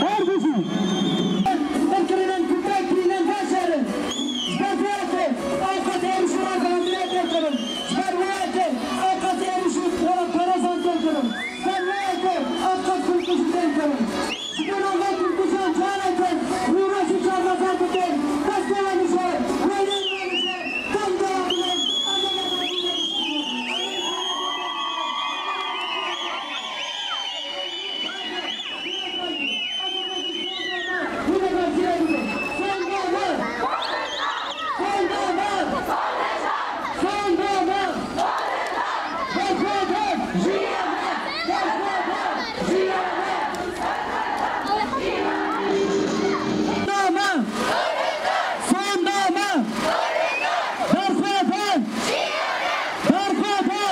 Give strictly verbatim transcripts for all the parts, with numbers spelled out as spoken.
Her bizi. Kirînen kutek, kirînen veşerin. Ji ber vê yekê ew qas êrîş û ragihandinê têkirin. Ji ber vê yekê ew qas êrîş û parêzan têkirin. Ji ber vê yekê ew qas kurdkujî têkirin. Ji bo navê kurdkujan careke rûreş û şermezar bikin. Destê we li jê, wêneyên we li jê. Deng de we bilind. Berxwedana! Berxwedana! Berxwedana!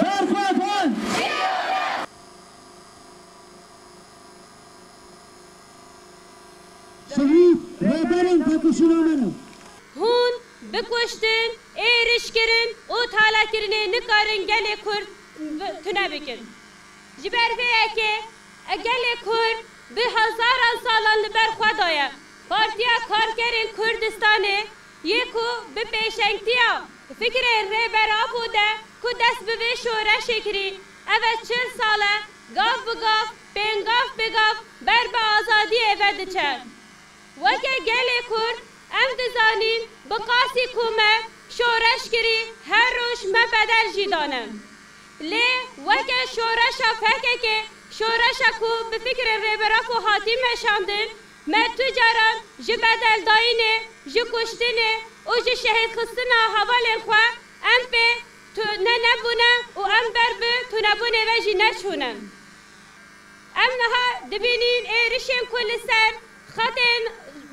Berxwedana! Şehîd rêberên têkoşîna me ne. Hûn bikuştin, êrîş kirin û talakirinê nikarin gelê Kurd bi-, tune bikin. Ji ber vê yekê e gelê Kurd bi hezaran salan li ber xwe daye. Partiya Karkerên Kurdistanê yê ku bi pêşengtiya fikrên Rêber Apo de ku dest bi vê şoreşê kirî, ev e çil sal e, gav bi gav, pêngav bi gav ber bi azadiyê ve diçe. Weke gelê Kurd em dizanîn bi qasî ku me şoreş kirî, her roj me bedel jî dane. Lê weke şoreşa P K K, şoreşa ku bi fikrên Rêber Apo hatî meşandin, me tu caran ji bedeldayînê, ji kuştinê û ji şehîdxistina hevalên xwe em pê tune nebûne û em ber bi tunebûnê ve jî neçûne. Em niha dibînîn êrişên ku li ser xetên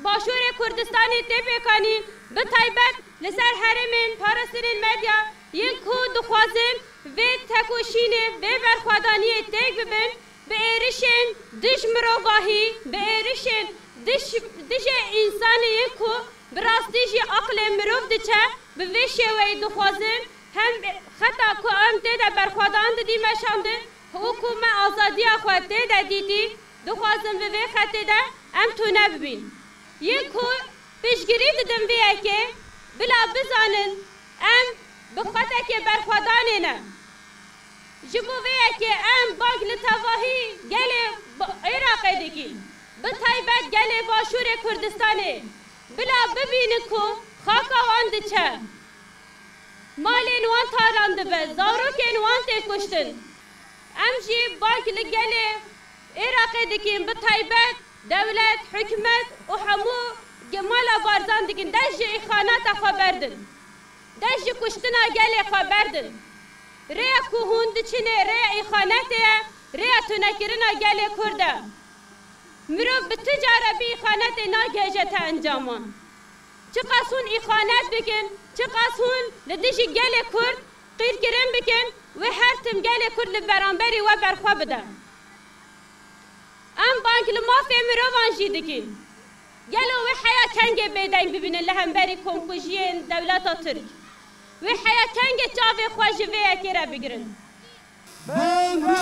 Başûrê Kurdistanê tê pêkanîn, bi taybet li ser herêmên parastinên medya yên ku dixwazin vê tekoşînê, vê berxwedaniyê têk bibin, bi êrişên dij mirovahî, bi êrişên dij, dijê însanê yên ku bi rastî jî aqlê mirov diçe, bi vê şêweyê dixwazin hem xeta ku em tê de berxwedan didî meşandin, û ku me azadiya xwe tê de dîtî, dixwazin bi vê xetê de em tune bibîn. Yên ku piştgirî didin vê yekê, bila bizanin em bi xetekê berxwedanê ne. Ji bo vê yekê em bang li tevahî gelê Ba-, Iraqê dikîn, bi taybet gelê Başûrê Kurdistanê, bila bibînin ku xaka wan diçe. Malên wan talan dibe, zarokên wan tê kuştin. Em jî bang li gelê Iraqê dikin, bi taybet dewlet, hikûmet û hemû ge-, mala Barzan dikin, dest ji îxaneta xwe berdin. Dest ji kuştina gelê xwe berdin. Rêya ku hûn diçinê, rêya îxanetê ye, rêya tunekirina gelê Kurd e. Mirov bi tu cara bi îxanetê nagihêje te encaman. Çiqas hûn îxanet bikin, çiqas hûn li dijî gelê Kurd qîrkirin bikin, wê her tim gelê Kurd li beramberî we berxwe bide. Em bang li mafê mirovan jî dikin. Gelo wê heya kengê bêdeng bibînin li hemberî komkujiyên dewleta Tirk? Wê heya kengê çavê xwe ji vê yekê re bigirin? Bang re!